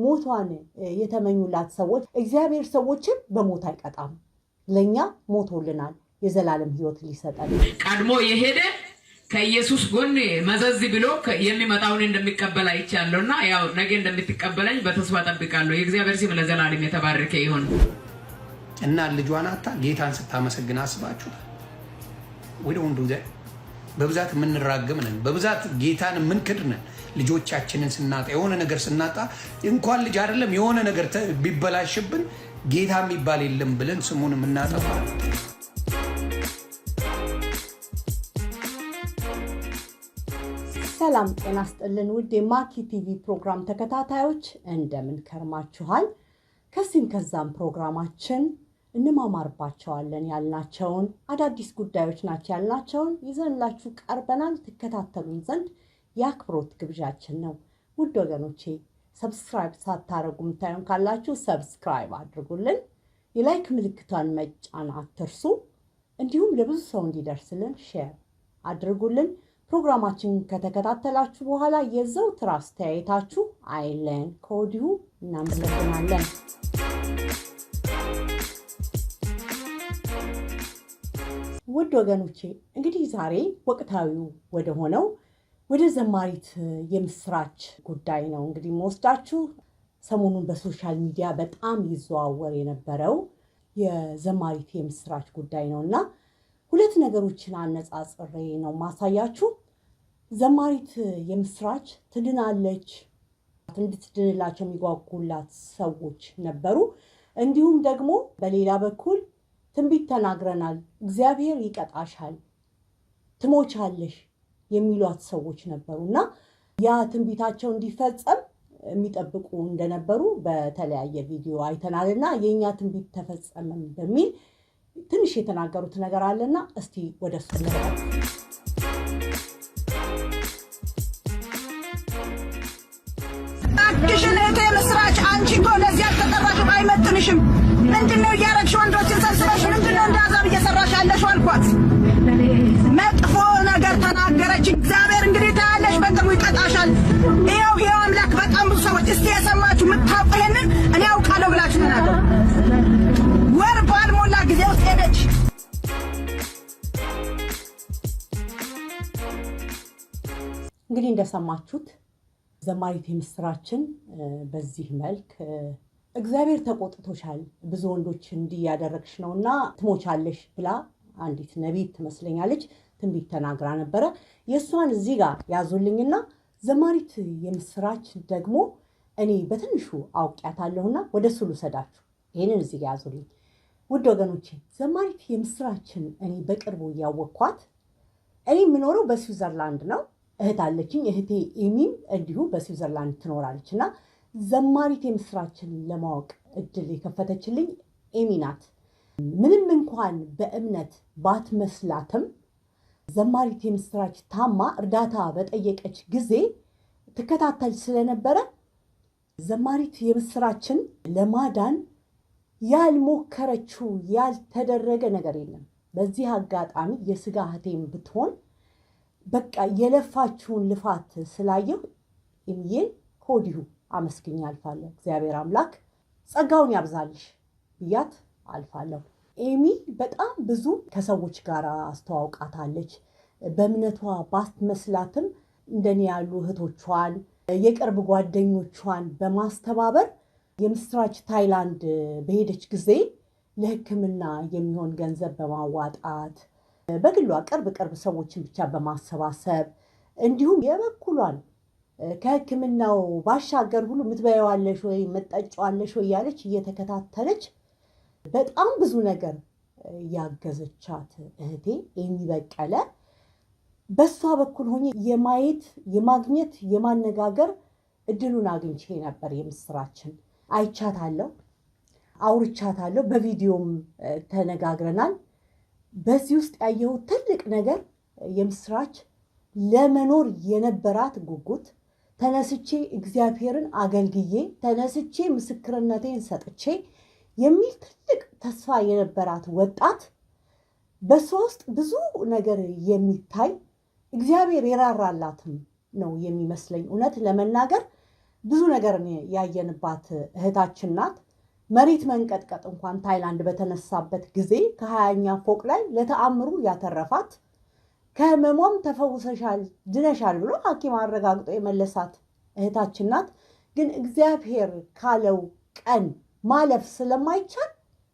ሞቷን የተመኙላት ሰዎች እግዚአብሔር ሰዎችን በሞት አይቀጣም፣ ለእኛ ሞቶልናል፣ የዘላለም ሕይወት ሊሰጠን። ቀድሞ የሄደ ከኢየሱስ ጎን መዘዝ ብሎ የሚመጣውን እንደሚቀበል አይቻለሁ እና ያው ነገ እንደምትቀበለኝ በተስፋ ጠብቃለሁ። የእግዚአብሔር ስም ለዘላለም የተባረከ ይሁን። እና ልጇን አታ ጌታን ስታመሰግን አስባችሁታል? ወይ ወንዱ በብዛት የምንራገም ነን፣ በብዛት ጌታን የምንክድ ነን። ልጆቻችንን ስናጣ፣ የሆነ ነገር ስናጣ፣ እንኳን ልጅ አይደለም የሆነ ነገር ቢበላሽብን ጌታ የሚባል የለም ብለን ስሙን የምናጠፋ። ሰላም ጤና ስጥልን ውድ የማኪ ቲቪ ፕሮግራም ተከታታዮች፣ እንደምን ከርማችኋል? ከዚህም ከዛም ፕሮግራማችን እንማማርባቸዋለን ያልናቸውን፣ አዳዲስ ጉዳዮች ናቸው ያልናቸውን ይዘንላችሁ ቀርበናል። ትከታተሉን ዘንድ የአክብሮት ግብዣችን ነው። ውድ ወገኖቼ፣ subscribe ሳታረጉ የምታዩን ካላችሁ subscribe አድርጉልን። የ like ምልክቷን መጫን አትርሱ። እንዲሁም ለብዙ ሰው እንዲደርስልን share አድርጉልን። ፕሮግራማችን ከተከታተላችሁ በኋላ የዘውትር አስተያየታችሁ አይለየን። ከወዲሁ እናመሰግናለን። ውድ ወገኖቼ፣ እንግዲህ ዛሬ ወቅታዊው ወደ ሆነው ወደ ዘማሪት የምስራች ጉዳይ ነው እንግዲህ መወስዳችሁ። ሰሞኑን በ social media በጣም ይዘዋወር የነበረው የዘማሪት የምስራች ጉዳይ ነው እና ሁለት ነገሮችን አነጻጽሬ ነው ማሳያችሁ። ዘማሪት የምስራች ትድናለች፣ እንድትድንላቸው የሚጓጉላት ሰዎች ነበሩ። እንዲሁም ደግሞ በሌላ በኩል ትንቢት ተናግረናል፣ እግዚአብሔር ይቀጣሻል፣ ትሞቻለሽ የሚሏት ሰዎች ነበሩ እና ያ ትንቢታቸው እንዲፈጸም የሚጠብቁ እንደነበሩ በተለያየ ቪዲዮ አይተናል እና የእኛ ትንቢት ተፈጸመም በሚል ትንሽ የተናገሩት ነገር አለና እስቲ ወደ እሱ። እባክሽን እህቴ ምስራች፣ አንቺ እኮ ለዚህ አልተጠራሽም፣ አይመጥንሽም። ምንድን ነው እያረግሽ? ወንዶችን ሰብስበሽ ምንድን ነው እንደ አዛብ እየሰራሽ ያለሽው አልኳት። መጥፎ ነገር ተናገረች። እግዚአብሔር እንግዲህ ታያለሽ፣ በቅርቡ ይቀጣሻል። ይኸው ይኸው አምላክ። በጣም ብዙ ሰዎች እስቲ የሰማችሁ፣ የምታውቁ፣ ይሄንን እኔ አውቃለሁ ብላችሁ ተናገሩ። ወር ባልሞላ ጊዜ ውስጥ ሄደች። እንግዲህ እንደሰማችሁት ዘማሪት የምስራችን በዚህ መልክ እግዚአብሔር ተቆጥቶሻል፣ ብዙ ወንዶች እንዲህ እያደረግሽ ነው እና ትሞቻለሽ ብላ አንዲት ነቢይ ትመስለኛለች ትንቢት ተናግራ ነበረ። የእሷን እዚህ ጋር ያዙልኝና ዘማሪት የምስራች ደግሞ እኔ በትንሹ አውቂያታለሁና ወደ እሱ ልውሰዳችሁ። ይህንን እዚህ ጋር ያዙልኝ። ውድ ወገኖቼ፣ ዘማሪት የምስራችን እኔ በቅርቡ እያወቅኳት፣ እኔ የምኖረው በስዊዘርላንድ ነው። እህት አለችኝ። እህቴ ኤሚም እንዲሁ በስዊዘርላንድ ትኖራለች እና ዘማሪት የምስራችን ለማወቅ እድል የከፈተችልኝ ኤሚ ናት። ምንም እንኳን በእምነት ባትመስላትም ዘማሪት የምስራች ታማ እርዳታ በጠየቀች ጊዜ ትከታተል ስለነበረ ዘማሪት የምስራችን ለማዳን ያልሞከረችው ያልተደረገ ነገር የለም። በዚህ አጋጣሚ የስጋ እህቴም ብትሆን በቃ የለፋችውን ልፋት ስላየሁ ኤሚዬን ከወዲሁ አመስግኜ አልፋለሁ። እግዚአብሔር አምላክ ጸጋውን ያብዛልሽ ብያት አልፋለሁ። ኤሚ በጣም ብዙ ከሰዎች ጋር አስተዋውቃታለች። በእምነቷ ባትመስላትም እንደኔ ያሉ እህቶቿን፣ የቅርብ ጓደኞቿን በማስተባበር የምስራች ታይላንድ በሄደች ጊዜ ለሕክምና የሚሆን ገንዘብ በማዋጣት፣ በግሏ ቅርብ ቅርብ ሰዎችን ብቻ በማሰባሰብ፣ እንዲሁም የበኩሏን ከሕክምናው ባሻገር ሁሉ የምትበይዋለሽ ወይ፣ የምትጠጪዋለሽ ወይ እያለች እየተከታተለች በጣም ብዙ ነገር ያገዘቻት እህቴ ኤሚ በቀለ፣ በእሷ በኩል ሆኜ የማየት፣ የማግኘት፣ የማነጋገር እድሉን አግኝቼ ነበር። የምስራችን አይቻታለሁ፣ አውርቻታለሁ፣ በቪዲዮም ተነጋግረናል። በዚህ ውስጥ ያየሁት ትልቅ ነገር የምስራች ለመኖር የነበራት ጉጉት፣ ተነስቼ እግዚአብሔርን አገልግዬ፣ ተነስቼ ምስክርነቴን ሰጥቼ የሚል ትልቅ ተስፋ የነበራት ወጣት፣ በሷ ውስጥ ብዙ ነገር የሚታይ፣ እግዚአብሔር የራራላትም ነው የሚመስለኝ። እውነት ለመናገር ብዙ ነገር ያየንባት እህታችን ናት። መሬት መንቀጥቀጥ እንኳን ታይላንድ በተነሳበት ጊዜ ከ20ኛ ፎቅ ላይ ለተአምሩ ያተረፋት፣ ከህመሟም ተፈውሰሻል ድነሻል ብሎ ሐኪም አረጋግጦ የመለሳት እህታችን ናት። ግን እግዚአብሔር ካለው ቀን ማለፍ ስለማይቻል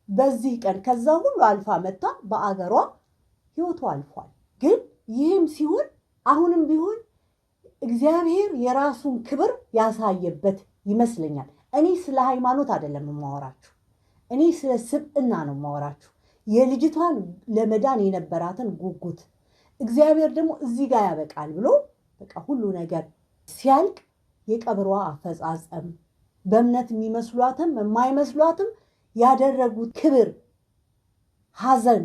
በዚህ ቀን ከዛ ሁሉ አልፋ መጥታ በአገሯ ህይወቱ አልፏል። ግን ይህም ሲሆን አሁንም ቢሆን እግዚአብሔር የራሱን ክብር ያሳየበት ይመስለኛል። እኔ ስለ ሃይማኖት አይደለም የማወራችሁ፣ እኔ ስለ ስብዕና ነው የማወራችሁ። የልጅቷን ለመዳን የነበራትን ጉጉት እግዚአብሔር ደግሞ እዚህ ጋር ያበቃል ብሎ በቃ ሁሉ ነገር ሲያልቅ የቀብሯ አፈጻጸም በእምነት የሚመስሏትም የማይመስሏትም ያደረጉት ክብር፣ ሐዘን፣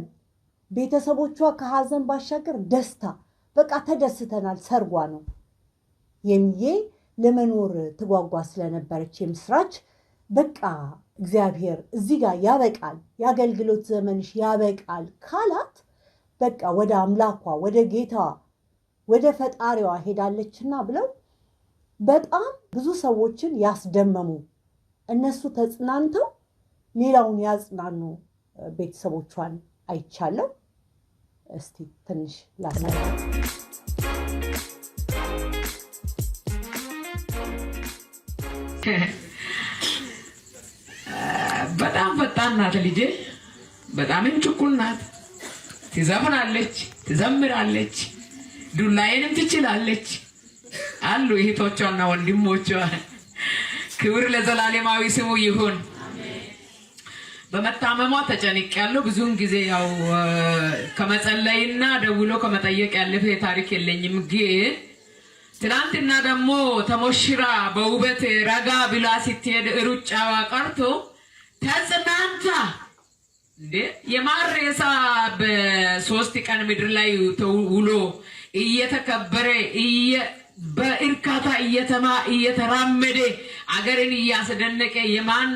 ቤተሰቦቿ ከሐዘን ባሻገር ደስታ፣ በቃ ተደስተናል፣ ሰርጓ ነው የሚዬ ለመኖር ትጓጓ ስለነበረች የምስራች በቃ እግዚአብሔር እዚህ ጋር ያበቃል፣ የአገልግሎት ዘመንሽ ያበቃል ካላት በቃ ወደ አምላኳ ወደ ጌታዋ ወደ ፈጣሪዋ ሄዳለችና ብለው በጣም ብዙ ሰዎችን ያስደመሙ፣ እነሱ ተጽናንተው ሌላውን ያጽናኑ ቤተሰቦቿን አይቻለሁ። እስቲ ትንሽ ላሳያችሁ። በጣም ፈጣን ናት ልጄ፣ በጣምም ችኩል ናት። ትዘፍናለች፣ ትዘምራለች፣ ዱላዬንም ትችላለች አሉ እህቶቿና ወንድሞቿ። ክብር ለዘላለማዊ ስሙ ይሁን። በመታመሟ ተጨንቄያለሁ። ብዙውን ጊዜ ያው ከመጸለይና ደውሎ ከመጠየቅ ያለፈ ታሪክ የለኝም። ግን ትናንትና ደግሞ ተሞሽራ በውበት ረጋ ብላ ስትሄድ ሩጫዋ ቀርቶ ተጽናንታ፣ እንዴ የማን ሬሳ በ3 ቀን ምድር ላይ ውሎ እየተከበረ፣ በእርካታ እየተራመደ፣ አገርን እያስደነቀ የማን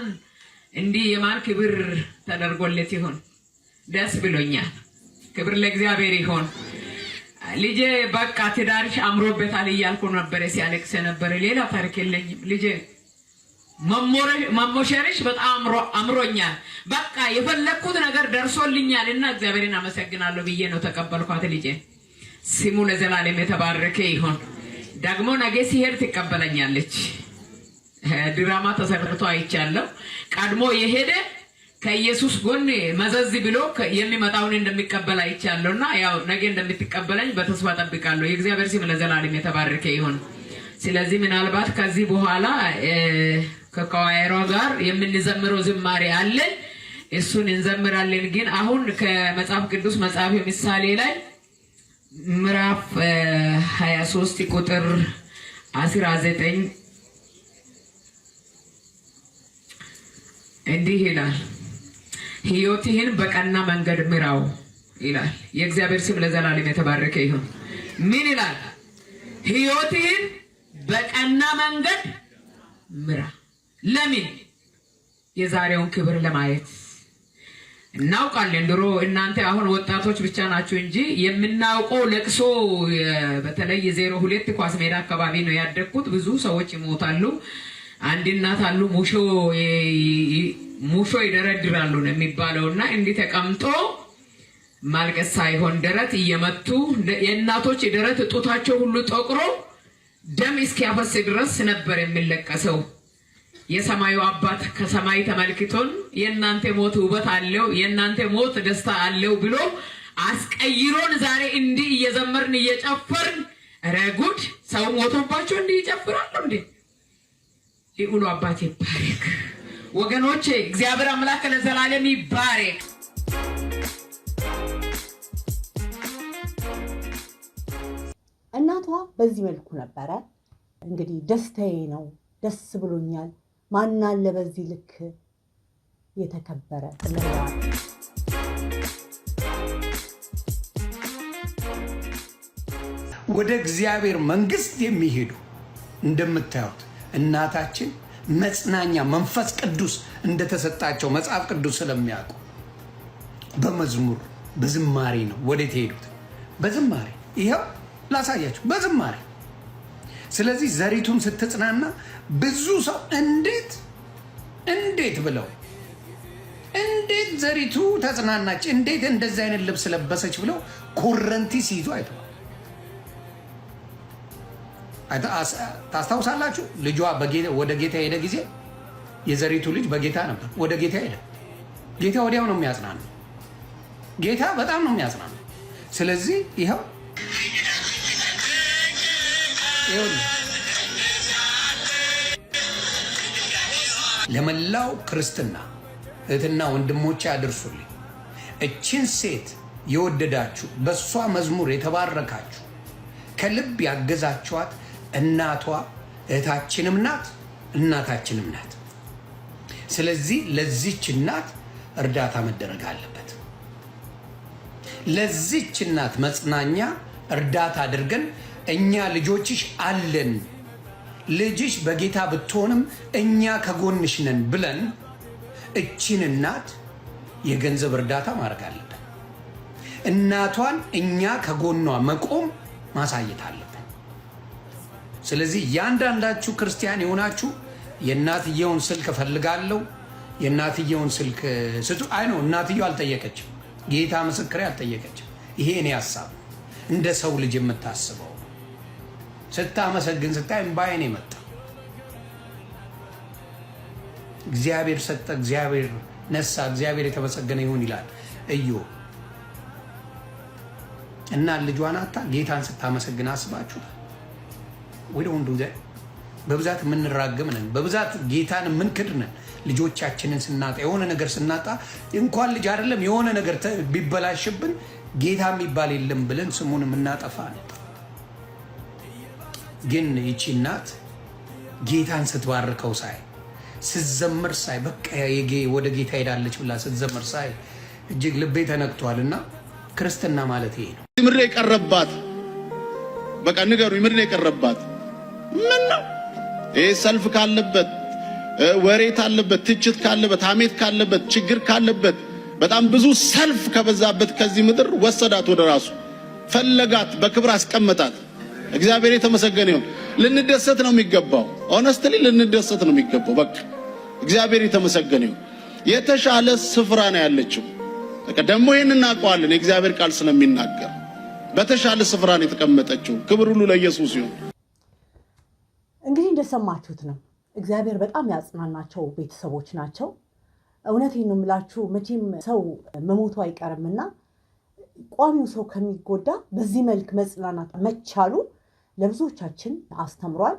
እንዲህ የማን ክብር ተደርጎለት ይሆን? ደስ ብሎኛል። ክብር ለእግዚአብሔር ይሆን። ልጄ በቃ ትዳርሽ አምሮበታል እያልኩ ነበረ ሲያለቅስ ነበረ። ሌላ ታሪክ የለኝም። ልጄ መሞሸርሽ በጣም አምሮኛል። በቃ የፈለግኩት ነገር ደርሶልኛል እና እግዚአብሔርን አመሰግናለሁ ብዬ ነው ተቀበልኳት ልጄ። ስሙ ለዘላለም የተባረከ ይሁን። ደግሞ ነገ ሲሄድ ትቀበለኛለች። ድራማ ተሰርቶ አይቻለሁ። ቀድሞ የሄደ ከኢየሱስ ጎን መዘዝ ብሎ የሚመጣውን እንደሚቀበል አይቻለሁ እና ያው ነገ እንደምትቀበለኝ በተስፋ ጠብቃለሁ። የእግዚአብሔር ስም ለዘላለም የተባረከ ይሁን። ስለዚህ ምናልባት ከዚህ በኋላ ከኳየሯ ጋር የምንዘምረው ዝማሬ አለ፣ እሱን እንዘምራለን። ግን አሁን ከመጽሐፍ ቅዱስ መጽሐፍ ምሳሌ ላይ ምዕራፍ 23 ቁጥር 19 እንዲህ ይላል፣ ሕይወትህን በቀና መንገድ ምራው ይላል። የእግዚአብሔር ስም ለዘላለም የተባረከ ይሁን። ምን ይላል? ሕይወትህን በቀና መንገድ ምራ። ለምን? የዛሬውን ክብር ለማየት። እናውቃለን። ድሮ እናንተ አሁን ወጣቶች ብቻ ናችሁ እንጂ የምናውቀው ለቅሶ በተለይ 02 ኳስ ሜዳ አካባቢ ነው ያደግኩት። ብዙ ሰዎች ይሞታሉ። አንድ እናት አሉ፣ ሙሾ ሙሾ ይደረድራሉ ነው የሚባለው እና እንዲህ ተቀምጦ ማልቀስ ሳይሆን ደረት እየመቱ፣ የእናቶች ደረት ጡታቸው ሁሉ ጠቁሮ ደም እስኪያፈስ ድረስ ነበር የሚለቀሰው። የሰማዩ አባት ከሰማይ ተመልክቶን የእናንተ ሞት ውበት አለው፣ የእናንተ ሞት ደስታ አለው ብሎ አስቀይሮን ዛሬ እንዲህ እየዘመርን እየጨፈርን፣ ኧረ ጉድ! ሰው ሞቶባቸው እንዲህ ይጨፍራሉ እንዴ? ልዑሉ አባት ይባረክ። ወገኖቼ እግዚአብሔር አምላክ ለዘላለም ይባረክ። እናቷ በዚህ መልኩ ነበረ እንግዲህ ደስታዬ ነው፣ ደስ ብሎኛል። ማናለ በዚህ ልክ የተከበረ ብለዋል። ወደ እግዚአብሔር መንግስት የሚሄዱ እንደምታዩት እናታችን መጽናኛ መንፈስ ቅዱስ እንደተሰጣቸው መጽሐፍ ቅዱስ ስለሚያውቁ በመዝሙር በዝማሬ ነው ወዴት የሄዱት። በዝማሬ ይኸው ላሳያችሁ። በዝማሬ ስለዚህ ዘሪቱን ስትጽናና ብዙ ሰው እንዴት እንዴት ብለው፣ እንዴት ዘሪቱ ተጽናናች፣ እንዴት እንደዚህ አይነት ልብስ ለበሰች ብለው ኮረንቲ ሲይዙ አይተዋል። ታስታውሳላችሁ? ልጇ ወደ ጌታ የሄደ ጊዜ የዘሪቱ ልጅ በጌታ ነበር። ወደ ጌታ ሄደ። ጌታ ወዲያው ነው የሚያጽናናው። ጌታ በጣም ነው የሚያጽናናው። ስለዚህ ይኸው ይኸውልህ፣ ለመላው ክርስትና እህትና ወንድሞቼ አድርሱልኝ። እችን ሴት የወደዳችሁ፣ በእሷ መዝሙር የተባረካችሁ፣ ከልብ ያገዛችኋት እናቷ እህታችንም ናት፣ እናታችንም ናት። ስለዚህ ለዚች እናት እርዳታ መደረግ አለበት። ለዚች እናት መጽናኛ እርዳታ አድርገን እኛ ልጆችሽ አለን፣ ልጅሽ በጌታ ብትሆንም እኛ ከጎንሽ ነን ብለን እቺን እናት የገንዘብ እርዳታ ማድረግ አለብን። እናቷን እኛ ከጎኗ መቆም ማሳየት አለብን። ስለዚህ እያንዳንዳችሁ ክርስቲያን የሆናችሁ የእናትየውን ስልክ እፈልጋለሁ፣ የእናትየውን ስልክ ስጡ። አይ ነው፣ እናትየው አልጠየቀችም። ጌታ ምስክሬ አልጠየቀችም። ይሄ እኔ ሀሳብ ነው። እንደ ሰው ልጅ የምታስበው ስታመሰግን ስታይ እምባዬ ነው የመጣ። እግዚአብሔር ሰጠ፣ እግዚአብሔር ነሳ፣ እግዚአብሔር የተመሰገነ ይሁን ይላል ኢዮብ። እና ልጇን አታ ጌታን ስታመሰግን አስባችሁታል? We don't do that። በብዛት የምንራገም ነን። በብዛት ጌታን የምንክድ ነን። ልጆቻችንን ስናጣ፣ የሆነ ነገር ስናጣ፣ እንኳን ልጅ አይደለም የሆነ ነገር ቢበላሽብን ጌታ የሚባል የለም ብለን ስሙን የምናጠፋ ነን። ግን ይቺ እናት ጌታን ስትባርከው ሳይ፣ ስትዘምር ሳይ፣ በቃ ወደ ጌታ ሄዳለች ብላ ስትዘምር ሳይ እጅግ ልቤ ተነክቷል። እና ክርስትና ማለት ይሄ ነው። ምድር የቀረባት፣ በቃ ንገሩኝ፣ ምድር የቀረባት ምን ነው? ይሄ ሰልፍ ካለበት፣ ወሬ ካለበት፣ ትችት ካለበት፣ ሐሜት ካለበት፣ ችግር ካለበት፣ በጣም ብዙ ሰልፍ ከበዛበት ከዚህ ምድር ወሰዳት፣ ወደ ራሱ ፈለጋት፣ በክብር አስቀመጣት። እግዚአብሔር የተመሰገነ ይሁን። ልንደሰት ነው የሚገባው። Honestly ልንደሰት ነው የሚገባው። በቃ እግዚአብሔር የተመሰገነ ይሁን። የተሻለ ስፍራ ነው ያለችው። በቃ ደግሞ ይህን እናውቀዋለን፣ የእግዚአብሔር ቃል ስለሚናገር በተሻለ ስፍራ ነው የተቀመጠችው። ክብር ሁሉ ለኢየሱስ ይሁን። እንግዲህ እንደሰማችሁት ነው። እግዚአብሔር በጣም ያጽናናቸው ቤተሰቦች ናቸው። እውነቴን ነው የምላችሁ። መቼም ሰው መሞቱ አይቀርምና ቋሚው ሰው ከሚጎዳ በዚህ መልክ መጽናናት መቻሉ ለብዙዎቻችን አስተምሯል።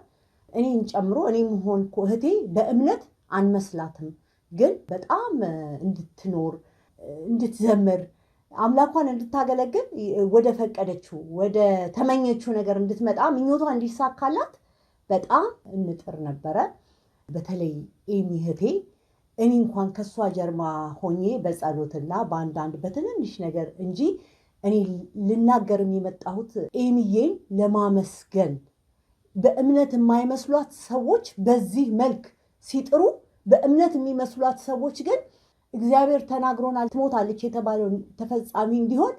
እኔን ጨምሮ እኔም ሆንኩ እህቴ በእምነት አንመስላትም፣ ግን በጣም እንድትኖር፣ እንድትዘምር፣ አምላኳን እንድታገለግል፣ ወደ ፈቀደችው ወደ ተመኘችው ነገር እንድትመጣ፣ ምኞቷ እንዲሳካላት በጣም እንጥር ነበረ። በተለይ ኤሚ እህቴ እኔ እንኳን ከእሷ ጀርባ ሆኜ በጸሎትና በአንዳንድ በትንንሽ ነገር እንጂ እኔ ልናገርም የመጣሁት ኤሚዬን ለማመስገን፣ በእምነት የማይመስሏት ሰዎች በዚህ መልክ ሲጥሩ፣ በእምነት የሚመስሏት ሰዎች ግን እግዚአብሔር ተናግሮናል ትሞታለች የተባለውን ተፈጻሚ እንዲሆን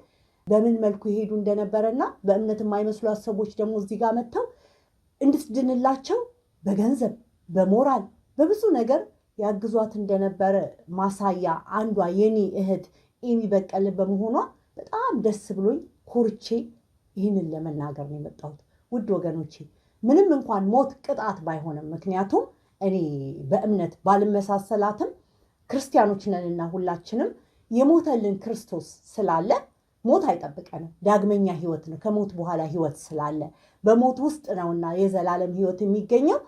በምን መልኩ ይሄዱ እንደነበረና በእምነት የማይመስሏት ሰዎች ደግሞ እዚህ ጋር መጥተው እንድትድንላቸው በገንዘብ፣ በሞራል፣ በብዙ ነገር ያግዟት እንደነበረ ማሳያ አንዷ የኔ እህት ኤሚ በቀለ በመሆኗ በጣም ደስ ብሎኝ ኮርቼ ይህንን ለመናገር ነው የመጣሁት። ውድ ወገኖቼ፣ ምንም እንኳን ሞት ቅጣት ባይሆንም፣ ምክንያቱም እኔ በእምነት ባልመሳሰላትም ክርስቲያኖች ነንና ሁላችንም የሞተልን ክርስቶስ ስላለ ሞት አይጠብቀንም። ዳግመኛ ህይወት ነው። ከሞት በኋላ ህይወት ስላለ በሞት ውስጥ ነውና የዘላለም ህይወት የሚገኘው።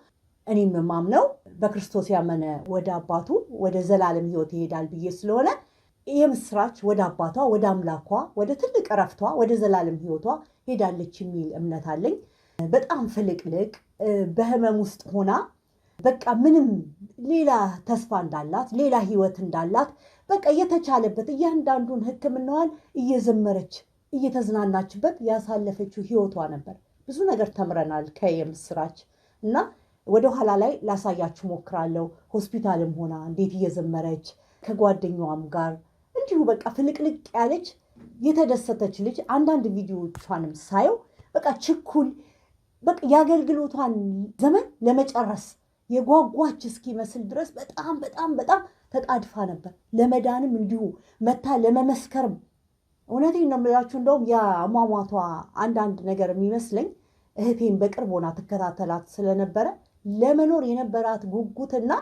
እኔም የማምነው በክርስቶስ ያመነ ወደ አባቱ ወደ ዘላለም ህይወት ይሄዳል ብዬ ስለሆነ የምስራች ወደ አባቷ፣ ወደ አምላኳ፣ ወደ ትልቅ እረፍቷ፣ ወደ ዘላለም ህይወቷ ሄዳለች የሚል እምነት አለኝ። በጣም ፍልቅልቅ በህመም ውስጥ ሆና በቃ ምንም ሌላ ተስፋ እንዳላት፣ ሌላ ህይወት እንዳላት፣ በቃ የተቻለበት እያንዳንዱን ሕክምናዋን እየዘመረች እየተዝናናችበት ያሳለፈችው ህይወቷ ነበር። ብዙ ነገር ተምረናል ከየምስራች እና ወደኋላ ላይ ላሳያችሁ ሞክራለሁ። ሆስፒታልም ሆና እንዴት እየዘመረች ከጓደኛዋም ጋር እንዲሁ በቃ ፍልቅልቅ ያለች የተደሰተች ልጅ፣ አንዳንድ ቪዲዮቿንም ሳየው በቃ ችኩል በቃ የአገልግሎቷን ዘመን ለመጨረስ የጓጓች እስኪመስል ድረስ በጣም በጣም በጣም ተጣድፋ ነበር። ለመዳንም እንዲሁ መታ ለመመስከርም እውነቴን ነው የምላችሁ። እንደውም የአሟሟቷ አንዳንድ ነገር የሚመስለኝ እህቴን በቅርብ ሆና ትከታተላት ስለነበረ ለመኖር የነበራት ጉጉትና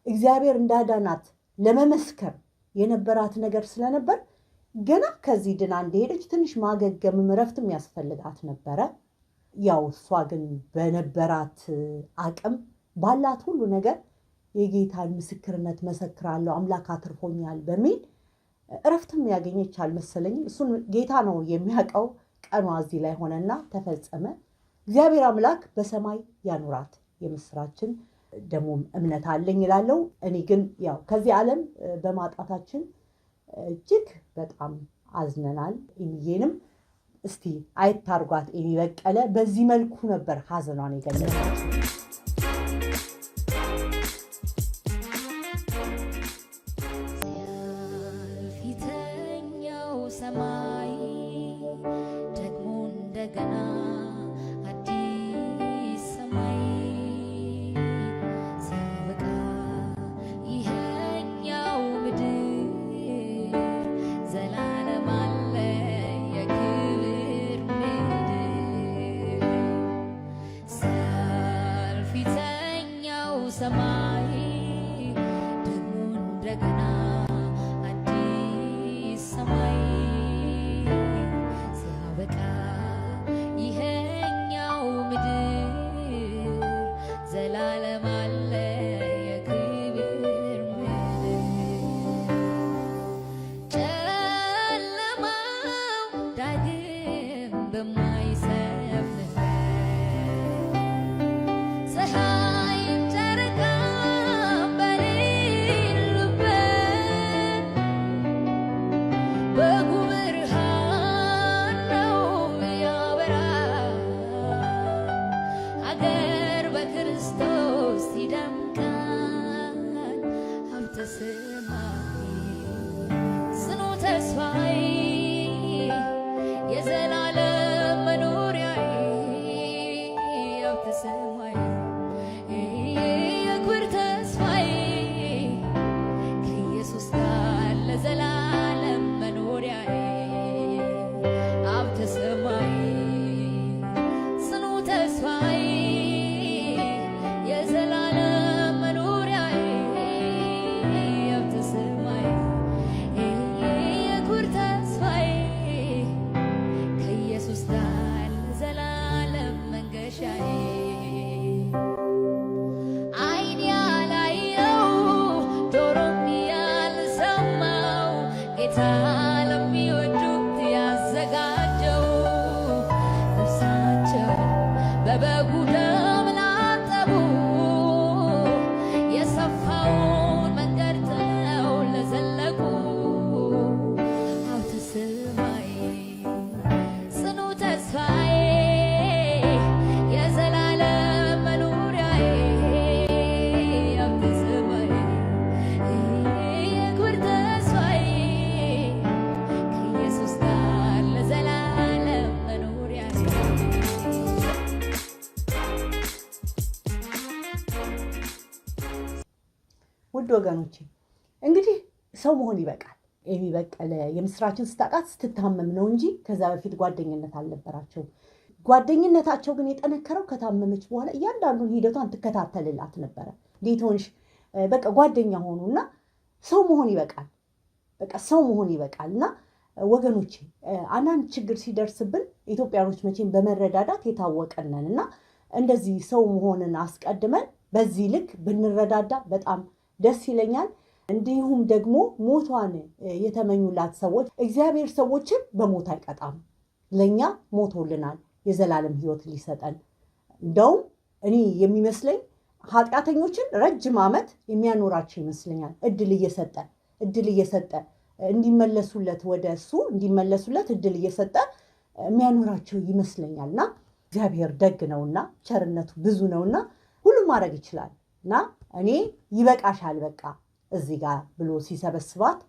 እግዚአብሔር እንዳዳናት ለመመስከር የነበራት ነገር ስለነበር ገና ከዚህ ድና እንደሄደች ትንሽ ማገገምም እረፍትም ያስፈልጋት ነበረ። ያው እሷ ግን በነበራት አቅም ባላት ሁሉ ነገር የጌታን ምስክርነት መሰክራለሁ፣ አምላክ አትርፎኛል በሚል እረፍትም ያገኘች አልመሰለኝም። እሱን ጌታ ነው የሚያውቀው። ቀኗ እዚህ ላይ ሆነና ተፈጸመ። እግዚአብሔር አምላክ በሰማይ ያኑራት። የምስራችን ደግሞ እምነት አለኝ እላለሁ። እኔ ግን ያው ከዚህ ዓለም በማጣታችን እጅግ በጣም አዝነናል። ኤሚዬንም እስቲ አይታርጓት። ኤሚ በቀለ በዚህ መልኩ ነበር ሀዘኗን የገለጸችው። ፊተኛው ሰማይ ደግሞ እንደገና አዲስ ሰማይ ሲያበቃ ይኸኛው ምድር ዘላለም አለ የክብር ምድር። ሲያልፍ ፊተኛው ሰማይ ደግሞ እንደገና አዲስ ሰማይ ሲያበቃ ይኸኛው ምድር ዘላለም አለ የክብር ምድር። ጨለማው ዳግም በማይሰፍንበት፣ ፀሐይም ጨረቃም በሌሉበት፣ በጉ ብርሃን ነው ያበራ፣ ሀገር በክርስቶስ ይደምቃል። ሀብተ ሰማይ ጽኑ ተስፋዬ የዘላለም መኖሪያዬ፣ ሀብተ ሰማይ የክብር ተስፋዬ፣ ከኢየሱስ ጋር ለዘላለም መኖሪያዬ፣ ሀብተ ሰማይ ጽኑ ተስፋዬ የዘላለም መኖሪያዬ፣ ሀብተ ሰማይ የክብር ተስፋዬ፣ ከኢየሱስ ጋር ለዘላለም መንገሻዬ። ዓይን ያላየው ጆሮም ያልሰማው ጌታ ለሚወዱት ያዘጋጀው፣ ነፍሳቸው በበጉ ደም ላጠቡ፣ የሰፋውን መንገድ ጥለው ለዘለቁ፣ ሀብተ ሰማይ ጽኑ ተስፋዬ የዘላለም መኖሪያዬ፣ ሀብተ ሰማይ የክብር ተስፋዬ፣ ከኢየሱስ ጋር ለዘላለም መኖሪያዬ። ውድ ወገኖቼ እንግዲህ ሰው መሆን ይበቃል። ኤሚ በቀለ የምስራችን ስታውቃት ስትታመም ነው እንጂ ከዛ በፊት ጓደኝነት አልነበራቸውም። ጓደኝነታቸው ግን የጠነከረው ከታመመች በኋላ እያንዳንዱን ሂደቷን ትከታተልላት ነበረ። እንዴት ሆንሽ? በቃ ጓደኛ ሆኑና ሰው መሆን ይበቃል። በቃ ሰው መሆን ይበቃል። እና ወገኖቼ አንዳንድ ችግር ሲደርስብን ኢትዮጵያኖች መቼም በመረዳዳት የታወቅን ነን እና እንደዚህ ሰው መሆንን አስቀድመን በዚህ ልክ ብንረዳዳ በጣም ደስ ይለኛል። እንዲሁም ደግሞ ሞቷን የተመኙላት ሰዎች እግዚአብሔር ሰዎችን በሞት አይቀጣም። ለእኛ ሞቶልናል የዘላለም ሕይወት ሊሰጠን። እንደውም እኔ የሚመስለኝ ኃጢአተኞችን ረጅም ዓመት የሚያኖራቸው ይመስለኛል። እድል እየሰጠ እድል እየሰጠ እንዲመለሱለት፣ ወደ እሱ እንዲመለሱለት እድል እየሰጠ የሚያኖራቸው ይመስለኛል። እና እግዚአብሔር ደግ ነውና ቸርነቱ ብዙ ነውና ሁሉም ማድረግ ይችላል። እና እኔ ይበቃሻል በቃ እዚህ ጋር ብሎ ሲሰበስባት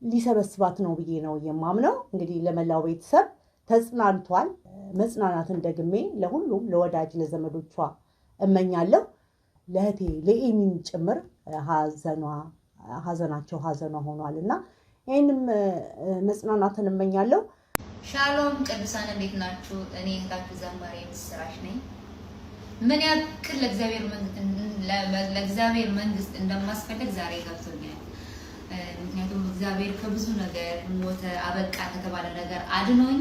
ሊሰበስባት ነው ብዬ ነው የማምነው። እንግዲህ ለመላው ቤተሰብ ተጽናንቷል። መጽናናትን ደግሜ ለሁሉም ለወዳጅ ለዘመዶቿ እመኛለሁ። ለእህቴ ለኤሚም ጭምር ሀዘናቸው ሀዘኗ ሆኗል እና ይህንም መጽናናትን እመኛለሁ። ሻሎም ቅዱሳን፣ እንዴት ናችሁ? እኔ እህታችሁ ዘማሪ የምስራች ነኝ። ምን ያክል ለእግዚአብሔር መንግስት እንደማስፈልግ ዛሬ ገብቶኛል። ምክንያቱም እግዚአብሔር ከብዙ ነገር፣ ሞተ አበቃ ከተባለ ነገር አድኖኝ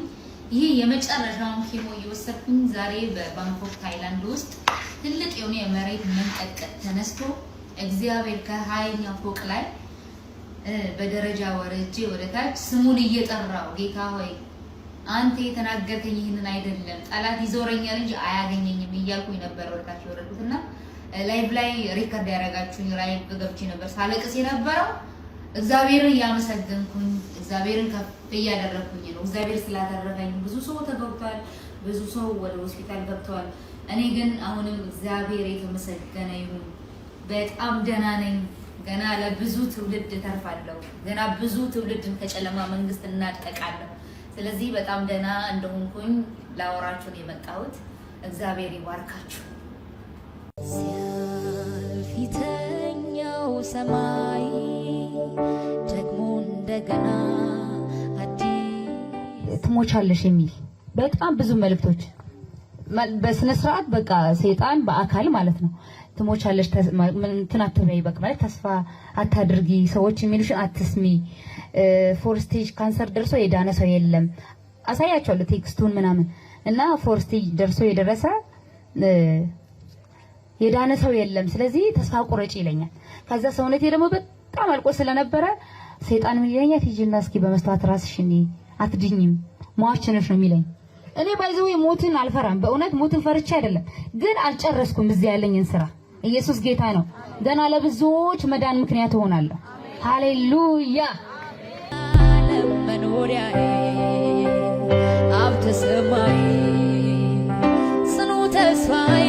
ይህ የመጨረሻውን chemo እየወሰድኩኝ ዛሬ በባንኮክ ታይላንድ ውስጥ ትልቅ የሆነ የመሬት መንቀጥቀጥ ተነስቶ እግዚአብሔር ከ20ኛ ፎቅ ላይ በደረጃ ወርጄ ወደ ታች ስሙን እየጠራው "ጌታ ሆይ፣ አንተ የተናገርከኝ ይህንን አይደለም፣ ጠላት ይዞረኛል እንጂ አያገኘኝም" እያልኩኝ ነበር ወደ ታች የወረድኩት። እና live ላይ record ያደረጋችሁኝ live ገብቼ ነበር ሳለቅስ የነበረው። እግዚአብሔርን እያመሰገንኩኝ፣ እግዚአብሔርን ከፍ እያደረግኩኝ ነው። እግዚአብሔር ስላተረፈኝ። ብዙ ሰው ተጎድቷል፣ ብዙ ሰው ወደ ሆስፒታል ገብተዋል። እኔ ግን አሁንም እግዚአብሔር የተመሰገነ ይሁን፣ በጣም ደህና ነኝ። ገና ለብዙ ትውልድ እተርፋለሁ። ገና ብዙ ትውልድን ከጨለማ መንግስት እናጠቃለሁ። ስለዚህ በጣም ደህና እንደሆንኩኝ ላወራችሁ ነው የመጣሁት። እግዚአብሔር ይባርካችሁ። ሲያልፍ ፊተኛው ሰማይ ደግሞ እንደገና አዲስ ትሞቻለሽ የሚል በጣም ብዙ መልእክቶች፣ በስነ ስርዓት በቃ ሰይጣን በአካል ማለት ነው። ትሞቻለሽ፣ እንትን አትበይ፣ በቃ ማለት ተስፋ አታድርጊ፣ ሰዎች የሚሉሽን አትስሚ፣ four stage cancer ደርሶ የዳነ ሰው የለም። አሳያቸዋለሁ text ኡን ምናምን። እና four stage ደርሶ የደረሰ የዳነ ሰው የለም። ስለዚህ ተስፋ ቁረጭ ይለኛል። ከዛ ሰውነቴ ደግሞ በጣም አልቆ ስለነበረ ሰይጣን ምን ይለኛል? ሂጂና እስኪ በመስተዋት ራስሽን፣ አትድኝም፣ ሟች ነሽ ነው የሚለኝ። እኔ by the way ሞትን አልፈራም። በእውነት ሞትን ፈርቼ አይደለም፣ ግን አልጨረስኩም እዚህ ያለኝን ስራ። ኢየሱስ ጌታ ነው። ገና ለብዙዎች መዳን ምክንያት እሆናለሁ። ሃሌሉያ። ዓለም መኖሪያዬ ሀብተ ሰማይ ጽኑ ተስፋዬ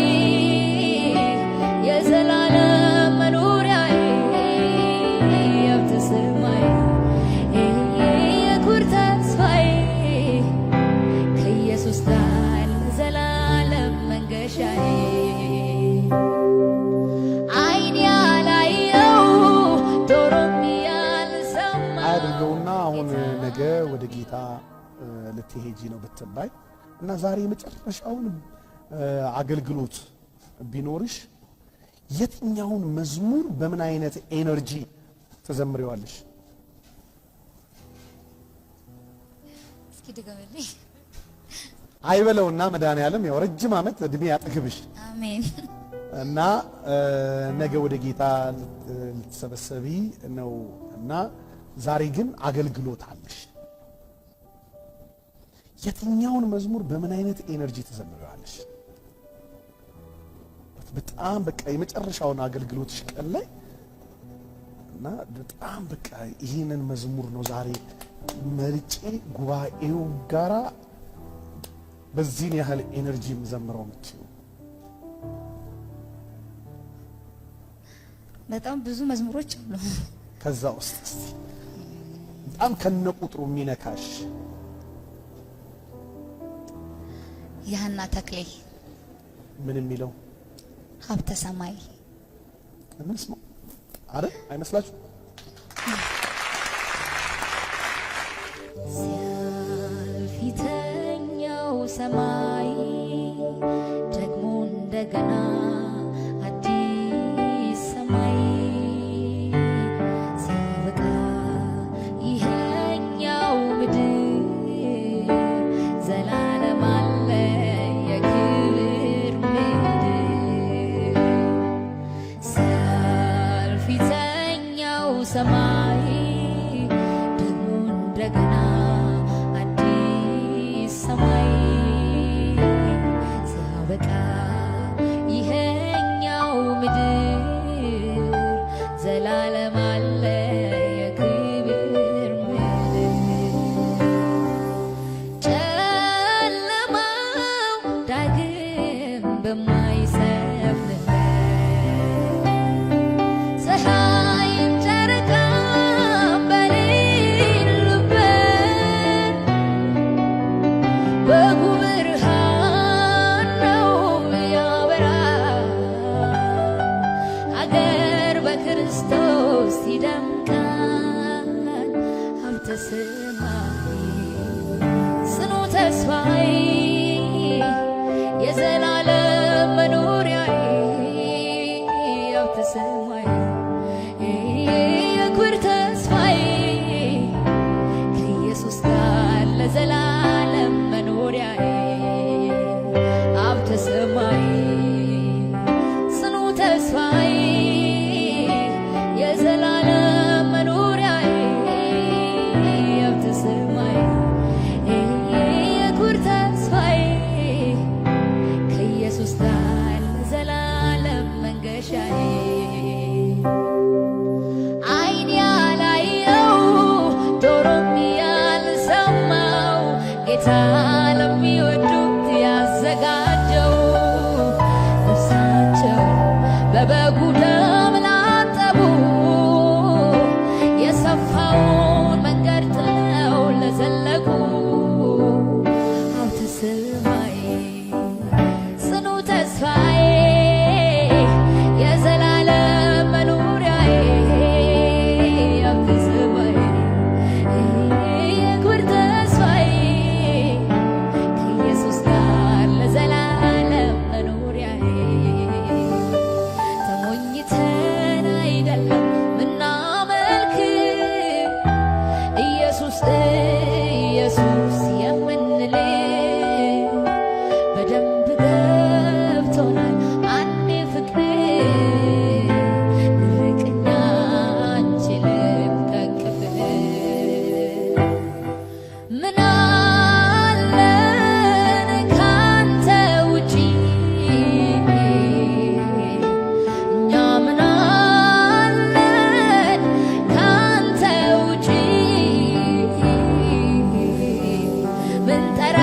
የዘላለም መኖሪያዬ ሀብተ ሰማይ የኩር ተስፋዬ ከኢየሱስ ጋር ለዘላለም መንገሻዬ። ዓይን ያላየው ጆሮም ያልሰማ አያድርገውና አሁን ነገ ወደ ጌታ ልትሄጂ ነው ብትባይ እና ዛሬ የመጨረሻውን አገልግሎት ቢኖርሽ የትኛውን መዝሙር በምን አይነት energy ትዘምሪዋለሽ? እስኪ ድገምልኝ። አይበለውና መድኃኔዓለም ያው ረጅም ዓመት እድሜ ያጥግብሽ። አሜን። እና ነገ ወደ ጌታ ልትሰበሰቢ ነው እና ዛሬ ግን አገልግሎት አለሽ። የትኛውን መዝሙር በምን አይነት energy ትዘምሪዋለሽ? በጣም በቃ የመጨረሻውን አገልግሎትሽ ቀን ላይ እና በጣም በቃ ይህንን መዝሙር ነው ዛሬ መርጬ ጉባኤው ጋራ በዚህን ያህል energy የምዘምረው የምትይው? በጣም ብዙ መዝሙሮች አሉ። ከዛ ውስጥ እስቲ በጣም ከነቁጥሩ የሚነካሽ። የሀና ተክሌ። ምን የሚለው? ሀብተ ሰማይ። እንስማው አይደል? አይመስላችሁ? ሲያልፍ ፊተኛው ሰማይ ደግሞ እንደገና አዲስ ሰማይ ሲያበቃ ይሄኛው ምድር ዘላለም አለ የክብር ምድር። ሲያልፍ ፊተኛው ሰማይ ደግሞ እንደገና አዲስ ሰማይ ሲያበቃ ይሄኛው ምድር ዘላለም አለ የክብር ምድር። ጨለማው ዳግም በማይሰፍንበት፣ ፀሐይም ጨረቃም በሌሉበት በጉብታ ብርሃን ነው ያበራል፣ ሀገር በክርስቶስ ይደምቃል። ሀብተ ሰማይ ጽኑ ተስፋዬ፣ የዘላለም መኖሪያዬ፣ ሀብተ ሰማይ የክብር ተስፋዬ፣ ከኢየሱስ ጋር ለዘላለም መኖሪያዬ። ሀብተ ሰማይ ጽኑ ተስፋዬ፣ የዘላለም መኖሪያዬ፣ ሀብተ ሰማይ የክብር ተስፋዬ፣ ከኢየሱስ ጋር ለዘላለም መንገሻዬ። ዓይን ያላየው ጆሮም ያልሰማው ጌታ ለሚወዱት ያዘጋጀው፣ ነፍሳቸው በበጉ ደም ላጠቡ፣ የሰፋውን መንገድ ጥለው ለዘለቁ። ሀብተ ሰማይ ጽኑ ተስፋዬ፣ የዘላለም መኖሪያዬ፣ ሀብተ ሰማይ የክብር ተስፋዬ፣ ከኢየሱስ ጋር ለዘላለም መኖሪያዬ። ተሞኝተን አይደለም ምናመልክ፣ ኢየሱስ ኢየሱስ የምንል በደንብ ገብቶናል። አንዴ ፍቅር ልርቅኛ አንችልም ከቅፍህ። ምን አለን ካንተ ውጪ? እኛ ምን አለን ካንተ ውጪ? ምንጠራው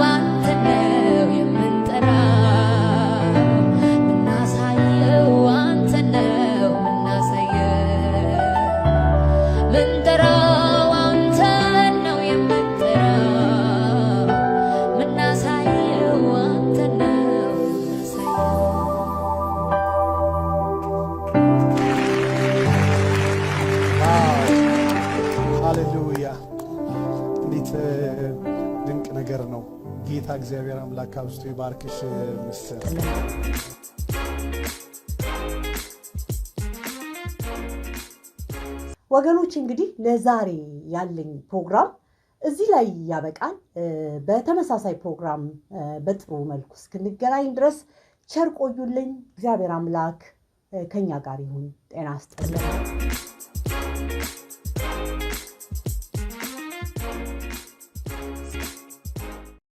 አንተን ነው የምንጠራው፣ ምናሳየው አንተን ነው ምናሳየው፣ ምንጠራው አንተን ነው የምንጠራው፣ ምናሳየው አንተን ነው ምናሳየው። Wow፣ ሃሌሉያ! እንዴት ድንቅ ነገር ነው። ጌታ እግዚአብሔር አምላክ አብዝቶ ይባርክሽ ምስር። ወገኖች፣ እንግዲህ ለዛሬ ያለኝ ፕሮግራም እዚህ ላይ ያበቃል። በተመሳሳይ ፕሮግራም በጥሩ መልኩ እስክንገናኝ ድረስ ቸር ቆዩልኝ። እግዚአብሔር አምላክ ከኛ ጋር ይሁን። ጤና ይስጥልኝ።